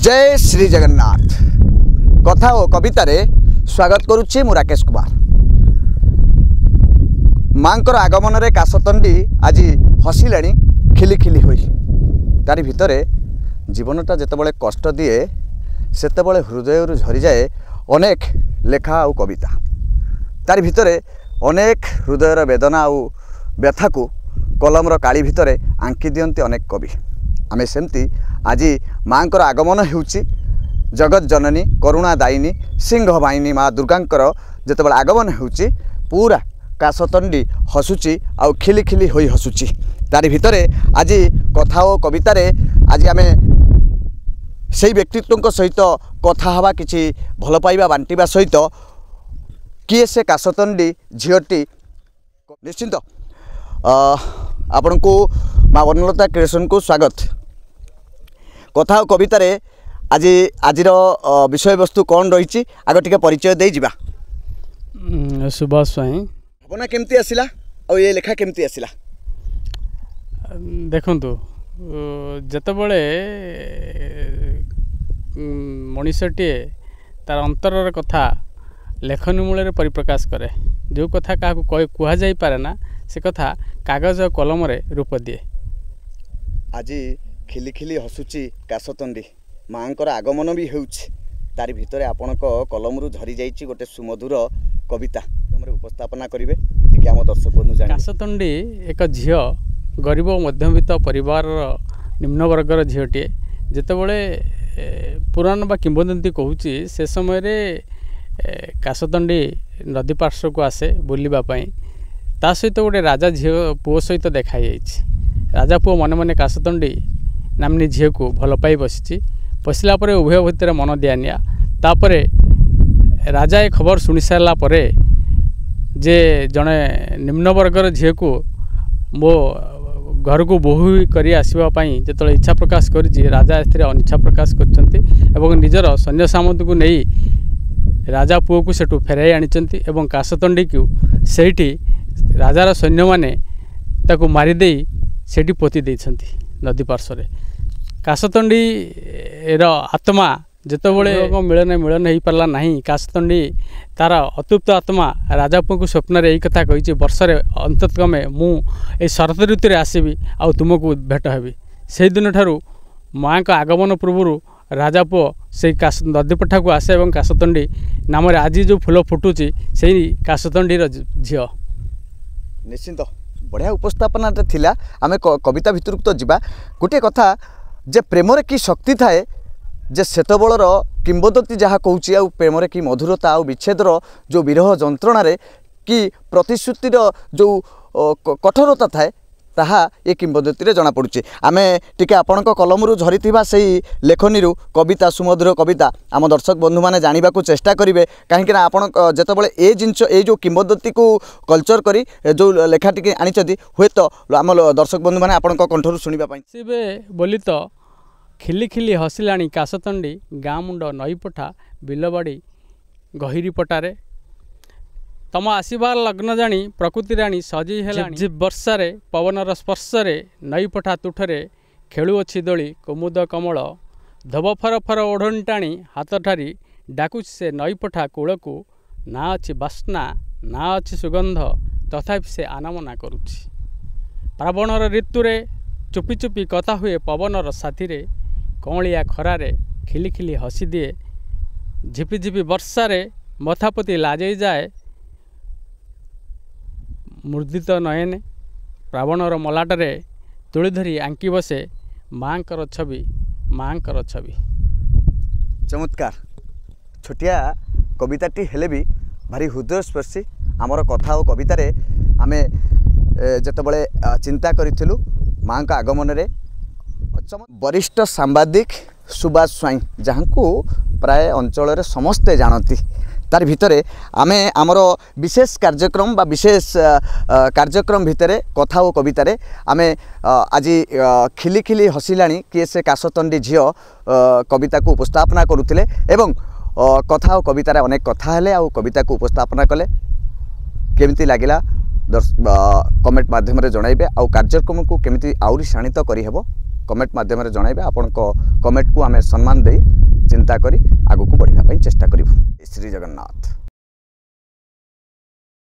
ଜୟ ଶ୍ରୀ ଜଗନ୍ନାଥ। କଥା ଓ କବିତାରେ ସ୍ୱାଗତ କରୁଛି ମୁଁ ରାକେଶ କୁମାର। ମାଙ୍କର ଆଗମନରେ କାଶତଣ୍ଡି ଆଜି ହସିଲାଣି ଖିଲି ଖିଲି ହୋଇ। ତାରି ଭିତରେ ଜୀବନଟା ଯେତେବେଳେ କଷ୍ଟ ଦିଏ, ସେତେବେଳେ ହୃଦୟରୁ ଝରିଯାଏ ଅନେକ ଲେଖା ଆଉ କବିତା। ତାରି ଭିତରେ ଅନେକ ହୃଦୟର ବେଦନା ଆଉ ବ୍ୟଥାକୁ କଲମର କାଳି ଭିତରେ ଆଙ୍କି ଦିଅନ୍ତି ଅନେକ କବି। ଆମେ ସେମିତି ଆଜି ମାଆଙ୍କର ଆଗମନ ହେଉଛି, ଜଗତ ଜନନୀ କରୁଣା ଦାୟିନୀ ସିଂହ ବାହିନୀ ମା ଦୁର୍ଗାଙ୍କର ଯେତେବେଳେ ଆଗମନ ହେଉଛି, ପୁରା କାଶତଣ୍ଡି ହସୁଛି ଆଉ ଖିଲି ଖିଲି ହୋଇ ହସୁଛି। ତାରି ଭିତରେ ଆଜି କଥା ଓ କବିତାରେ ଆଜି ଆମେ ସେଇ ବ୍ୟକ୍ତିତ୍ୱଙ୍କ ସହିତ କଥା ହେବା, କିଛି ଭଲ ପାଇବା ବାଣ୍ଟିବା ସହିତ କିଏ ସେ କାଶତଣ୍ଡି ଝିଅଟି। ନିଶ୍ଚିନ୍ତ ଆପଣଙ୍କୁ ମା ବନଲତା କ୍ରିଏସନ୍କୁ ସ୍ୱାଗତ। କଥା ଓ କବିତାରେ ଆଜି ଆଜିର ବିଷୟବସ୍ତୁ କ'ଣ ରହିଛି, ଆଗ ଟିକେ ପରିଚୟ ଦେଇଯିବା। ସୁଭାଷ ସ୍ୱାଇଁ। ଭାବନା କେମିତି ଆସିଲା ଆଉ ଏ ଲେଖା କେମିତି ଆସିଲା? ଦେଖନ୍ତୁ, ଯେତେବେଳେ ମଣିଷଟିଏ ତାର ଅନ୍ତରର କଥା ଲେଖନୀ ମୂଳରେ ପରିପ୍ରକାଶ କରେ, ଯେଉଁ କଥା କାହାକୁ କୁହାଯାଇପାରେ ନା, ସେ କଥା କାଗଜ କଲମରେ ରୂପ ଦିଏ। ଆଜି ଖିଲି ଖିଲି ହସୁଛି କାଶତଣ୍ଡି, ମାଆଙ୍କର ଆଗମନ ବି ହେଉଛି, ତାରି ଭିତରେ ଆପଣଙ୍କ କଲମରୁ ଝରି ଯାଇଛି ଗୋଟେ ସୁମଧୁର କବିତା। ଆମର ଉପସ୍ଥାପନା କରିବେ ଟିକେ ଆମ ଦର୍ଶକ ବନ୍ଧୁ ଜାଣିବେ। କାଶତଣ୍ଡି ଏକ ଝିଅ, ଗରିବ ମଧ୍ୟବିତ୍ତ ପରିବାରର ନିମ୍ନବର୍ଗର ଝିଅଟିଏ। ଯେତେବେଳେ ପୁରାଣ ବା କିମ୍ବଦନ୍ତୀ କହୁଛି, ସେ ସମୟରେ କାଶତଣ୍ଡି ନଦୀ ପାର୍ଶ୍ୱକୁ ଆସେ ବୁଲିବା ପାଇଁ। ତା ସହିତ ଗୋଟେ ରାଜା ଝିଅ ପୁଅ ସହିତ ଦେଖା ହେଇଯାଇଛି। ରାଜା ପୁଅ ମନେ ମନେ କାଶତଣ୍ଡି ନାମ୍ନୀ ଝିଅକୁ ଭଲ ପାଇ ବସିଛି। ବସିଲା ପରେ ଉଭୟ ଭିତରେ ମନ ଦିଆନିଆ। ତାପରେ ରାଜା ଏ ଖବର ଶୁଣି ସାରିଲା ପରେ ଯେ ଜଣେ ନିମ୍ନବର୍ଗର ଝିଅକୁ ମୋ ଘରକୁ ବୋହୂ କରି ଆସିବା ପାଇଁ ଯେତେବେଳେ ଇଚ୍ଛା ପ୍ରକାଶ କରିଛି, ରାଜା ଏଥିରେ ଅନିଚ୍ଛା ପ୍ରକାଶ କରିଛନ୍ତି ଏବଂ ନିଜର ସୈନ୍ୟ ସାମନ୍ତକୁ ନେଇ ରାଜା ପୁଅକୁ ସେଠୁ ଫେରାଇ ଆଣିଛନ୍ତି ଏବଂ କାଶତଣ୍ଡିକୁ ସେଇଠି ରାଜାର ସୈନ୍ୟମାନେ ତାକୁ ମାରିଦେଇ ସେଇଠି ପୋତି ଦେଇଛନ୍ତି ନଦୀ ପାର୍ଶ୍ୱରେ। କାଶତଣ୍ଡିର ଆତ୍ମା ଯେତେବେଳେ ମିଳନ ମିଳନ ହେଇପାରିଲା ନାହିଁ, କାଶତଣ୍ଡି ତାର ଅତୃପ୍ତ ଆତ୍ମା ରାଜା ପୁଅକୁ ସ୍ୱପ୍ନରେ ଏଇ କଥା କହିଛି, ବର୍ଷରେ ଅନ୍ତତଃକ୍ରମେ ମୁଁ ଏଇ ଶରତ ଋତୁରେ ଆସିବି ଆଉ ତୁମକୁ ଭେଟ ହେବି। ସେଇଦିନଠାରୁ ମାଆଙ୍କ ଆଗମନ ପୂର୍ବରୁ ରାଜା ପୁଅ ସେଇ କାଶ ନଦୀ ପଠାକୁ ଆସେ ଏବଂ କାଶତଣ୍ଡି ନାମରେ ଆଜି ଯେଉଁ ଫୁଲ ଫୁଟୁଛି ସେଇ କାଶତଣ୍ଡିର ଝିଅ। ନିଶ୍ଚିନ୍ତ ବଢ଼ିଆ ଉପସ୍ଥାପନାଟା ଥିଲା। ଆମେ କବିତା ଭିତରକୁ ତ ଯିବା। ଗୋଟିଏ କଥା ଯେ ପ୍ରେମରେ କି ଶକ୍ତି ଥାଏ, ଯେ ସେତେବେଳର କିମ୍ବଦନ୍ତୀ ଯାହା କହୁଛି, ଆଉ ପ୍ରେମରେ କି ମଧୁରତା, ଆଉ ବିଚ୍ଛେଦର ଯେଉଁ ବିରହ ଯନ୍ତ୍ରଣାରେ କି ପ୍ରତିଶ୍ରୁତିର ଯେଉଁ କଠୋରତା ଥାଏ, ତାହା ଏ କିମ୍ବଦନ୍ତୀରେ ଜଣାପଡ଼ୁଛି। ଆମେ ଟିକେ ଆପଣଙ୍କ କଲମରୁ ଝରିଥିବା ସେଇ ଲେଖନୀରୁ କବିତା, ସୁମଧୁର କବିତା ଆମ ଦର୍ଶକ ବନ୍ଧୁମାନେ ଜାଣିବାକୁ ଚେଷ୍ଟା କରିବେ, କାହିଁକିନା ଆପଣ ଯେତେବେଳେ ଏ ଜିନିଷ ଏଇ ଯେଉଁ କିମ୍ବଦନ୍ତୀକୁ କଲଚର୍ କରି ଯେଉଁ ଲେଖାଟିକି ଆଣିଛନ୍ତି, ହୁଏତ ଆମ ଦର୍ଶକ ବନ୍ଧୁମାନେ ଆପଣଙ୍କ କଣ୍ଠରୁ ଶୁଣିବା ପାଇଁ। ଆସିବେ ବୋଲି ତ ଖିଲି ଖିଲି ହସିଲାଣି କାଶତଣ୍ଡି, ଗାଁ ମୁଣ୍ଡ ନଈପଠା ବିଲବାଡ଼ି ଗହିରୀ ପଟାରେ। ତମ ଆସିବାର ଲଗ୍ନ ଜାଣି ପ୍ରକୃତି ରାଣୀ ସଜେଇ ହେଲାଣି। ଝିପ୍ ବର୍ଷାରେ ପବନର ସ୍ପର୍ଶରେ ନଈପଠା ତୁଠରେ ଖେଳୁଅଛି ଦୋଳି କୁମୁଦ କମଳ। ଧୋବ ଫର ଫର ଓଢ଼ଣୀ ଟାଣି ହାତ ଠାରି ଡାକୁଛି ସେ ନଈପଠା କୂଳକୁ। ନା ଅଛି ବାସ୍ନା ନା ଅଛି ସୁଗନ୍ଧ, ତଥାପି ସେ ଆନମନା କରୁଛି। ଶ୍ରାବଣର ଋତୁରେ ଚୁପି ଚୁପି କଥା ହୁଏ ପବନର ସାଥିରେ। କଅଁଳିଆ ଖରାରେ ଖିଲି ଖିଲି ହସିଦିଏ। ଝିପିଝିପି ବର୍ଷାରେ ମଥାପତି ଲାଜେଇ ଯାଏ ମୁର୍ଦିତ ନୟନେ। ଶ୍ରାବଣର ମଲାଟରେ ତୁଳି ଧରି ଆଙ୍କି ବସେ ମାଆଙ୍କର ଛବି, ମାଆଙ୍କର ଛବି। ଚମତ୍କାର ଛୋଟିଆ କବିତାଟି ହେଲେ ବି ଭାରି ହୃଦୟସ୍ପର୍ଶୀ। ଆମର କଥା ଓ କବିତାରେ ଆମେ ଯେତେବେଳେ ଚିନ୍ତା କରିଥିଲୁ ମାଆଙ୍କ ଆଗମନରେ, ବରିଷ୍ଠ ସାମ୍ବାଦିକ ସୁଭାଷ ସ୍ୱାଇଁ, ଯାହାଙ୍କୁ ପ୍ରାୟ ଅଞ୍ଚଳରେ ସମସ୍ତେ ଜାଣନ୍ତି, ତାର ଭିତରେ ଆମେ ଆମର ବିଶେଷ କାର୍ଯ୍ୟକ୍ରମ ବା ବିଶେଷ କାର୍ଯ୍ୟକ୍ରମ ଭିତରେ କଥା ଓ କବିତାରେ ଆମେ ଆଜି ଖିଲି ଖିଲି ହସିଲାଣି କିଏ ସେ କାଶତଣ୍ଡି ଝିଅ କବିତାକୁ ଉପସ୍ଥାପନା କରୁଥିଲେ ଏବଂ କଥା ଓ କବିତାରେ ଅନେକ କଥା ହେଲେ ଆଉ କବିତାକୁ ଉପସ୍ଥାପନା କଲେ। କେମିତି ଲାଗିଲା କମେଣ୍ଟ ମାଧ୍ୟମରେ ଜଣାଇବେ, ଆଉ କାର୍ଯ୍ୟକ୍ରମକୁ କେମିତି ଆହୁରି ଶାଣିତ କରିହେବ କମେଣ୍ଟ ମାଧ୍ୟମରେ ଜଣାଇବେ। ଆପଣଙ୍କ କମେଣ୍ଟକୁ ଆମେ ସମ୍ମାନ ଦେଇ ଚିନ୍ତା କରି ଆଗକୁ ବଢ଼ିବା ପାଇଁ ଚେଷ୍ଟା କରିବୁ। ଶ୍ରୀ ଜଗନ୍ନାଥ।